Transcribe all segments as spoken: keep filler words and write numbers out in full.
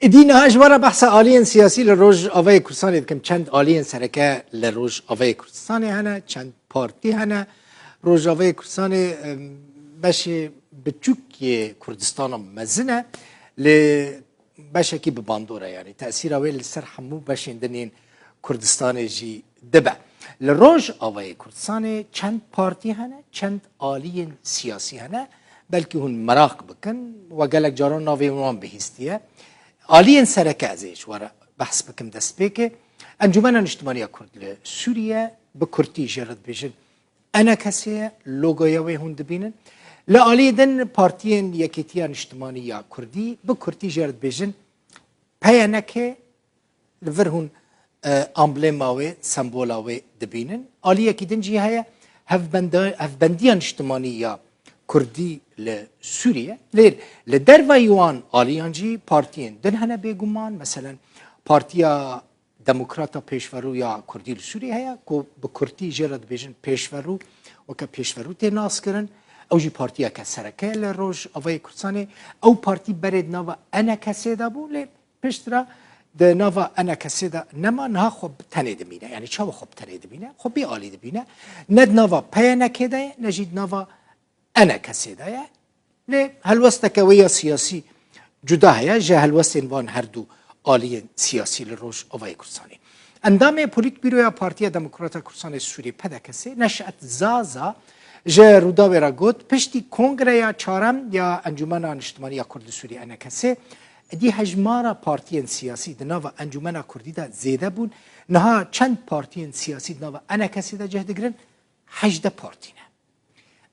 Êdî niha ji we re behsa aliyên siyasî li Rojavayê Kurdistanê dikim. Çend aliyên sereke li Rojavayê Kurdistanê hene, çend partî hene. Rojavayê Kurdistanê, em, beşê biçûk yê Kurdistana mezin e, lê beşekî bi bandor e, yanî tesîra wê li ser hemû beşên din yên Kurdistanê jî dibe. Li Rojavayê Kurdistanê çend partî hene, çend aliyên siyasî hene. Belkî hûn meraq bikin, we gelek caran navê wan bihîstiye. Aliyên sereke ez ê ji we re behs bikim destpêkê. Encûmena Niştimanî ya Kurd li Sûriye, bi kurtî jê re dibêjin E N K S ye, logoya wê hûn dibînin. Li aliyê din partiyên Yekîtiya Niştimanî ya Kurdî, bi kurtî jê re dibêjin P Y N K, li vir hûn, e, amblema wê, sembola wê dibînin. Aliyekî din jî heye, Hevbenda-, Hevbendiya Niştimanî ya Kurdî li Sûriye. Lê li dervayî wan aliyan jî partiyên din hene bêguman. Meselen, Partiya Demokrata Pêşverû ya Kurdî li Sûriyê heye, ku bi kurtî jê re dibêjin Pêşverû, weke Pêşverû tê naskirin. Ew jî partiyeke sereke ye li Rojavayê Kurdistanê. Ew partî berê di nava E N K S de bû, lê piştre di nava E N K S de nema, niha xwe bi tenê dimîne. Yanî çawa xwe bi tenê dimîne? Xwe bê alî dibîne. Ne di nava P Y N K de ye, ne jî di nava E N K S de ye. Lê helwesteke wê ya siyasî cuda heye ji helwestên van her du aliyên siyasî li Rojavayê Kurdistanê. Endamê Polîtbîroya Partiya Demokrata Kurdistanê Sûriyê, P D K S, Neşet Zaza, ji Rûdawê re got, piştî Kongreya Çarem ya Encûmena Niştimanî ya Kurd li Sûriyê, E N K S, êdî hejmara partiyên siyasî di nava Encûmena Kurdî de zêde bûn. Niha çend partiyên siyasî di nava E N K S de cih digirin? Hejdeh partî ne.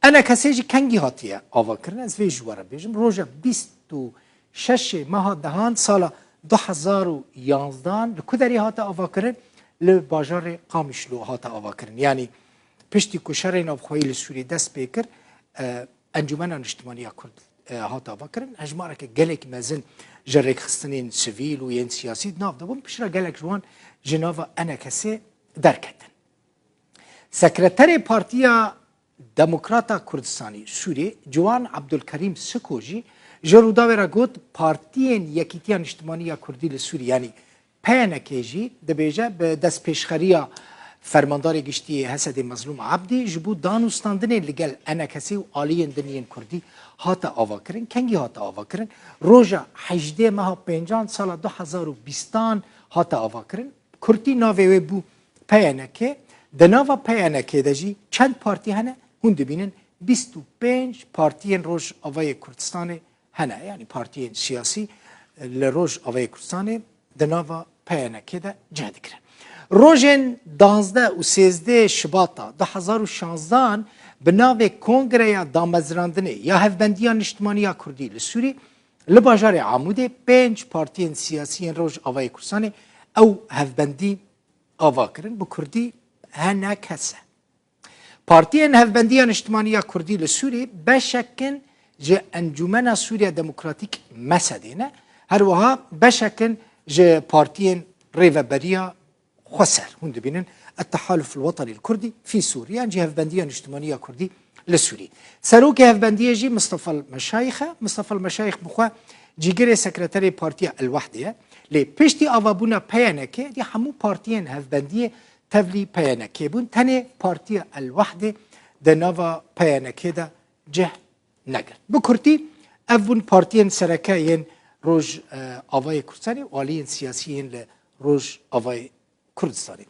E N K S jî kengî hatiye avakirin? Ez vê ji we re bêjim. Roja bîst û şeşê meha dehan sala du hezar û yanzdehan li ku derê hate avakirin? Li bajarê Qamişlo hate avakirin. Yanî piştî ku şerê navxweyî li Sûriyê dest pê kir, e, Encûmena Niştimanî ya Kurd, e, hate avakirin. Hejmareke gelek mezin ji rêkxistinên sivîl û yên siyasî di nav de bûn. Piştre gelek ji wan ji nava E N K S derketin. Sekreterê Partiya Demokrata Kurdistanî Sûriyê, Ciwan Abdulkerîm Siko jî ji Rûdawê re got, partiyên Yekîtiya Niştimanî ya Kurdî li Sûriyê, yanî P Y N K jî dibêje, bi destpêşxeriya Fermandarê Giştî yê H S D'ê Mezlûm Abdî ji bo danûstandinê li gel E N K S û aliyên din yên Kurdî hate avakirin. Kengî hate avakirin? Roja hejdê meha pêncan sala du hezar û bîstan hate avakirin. Kurtî navê wê bû P Y N K. Di nava P Y N K de jî çend partî hene? Hûn dibînin bîst û pênc partiyên Rojavayê Kurdistanê hene. Yanî partiyên siyasî li Rojavayê Kurdistanê di nava P Y N K de cih digirin. Rojên duwazdeh û sêzdeh Şibata du hezar û şazdehan bi navê Kongreya Damezrandinê ya Hevbendiya Niştimanî ya Kurdî li Sûrî, li bajarê Amûdê pênc partiyên siyasî yên Rojavayê Kurdistanê ew hevbendî ava kirin, bi kurdî H N K S. Partiyên Hevbendiya Niştimanî ya Kurdî li Sûrî beşek in ji Encûmena Sûriya Demokratîk, MESEDê ne, her wiha beşek in ji partiyên Rêveberiya Xweser, hûn dibînin, Ettehaluf el-Wetenî el-Kurdî fî Sûrî, yan jî Hevbendiya Niştimanî ya Kurdî li Sûrî. Serokê Hevbendiyê jî Mistefa el-Meşayîx e. Mistefa el-Meşayîx bi xwe cîgirê sekreterê Partiya El-Wehdê ye. Lê piştî avabûna P Y N K, dî hemû partiyên Hevbendiyê tevlî P Y N K bûn. Tenê Partiya El-Wehdê di nava P Y N K de cih negirt. Bi kurtî, ev bûn partiyên sereke yên Roj, e, avayê Kurdistanê û aliyên siyasî yên li Rojavayê Kurdistanê.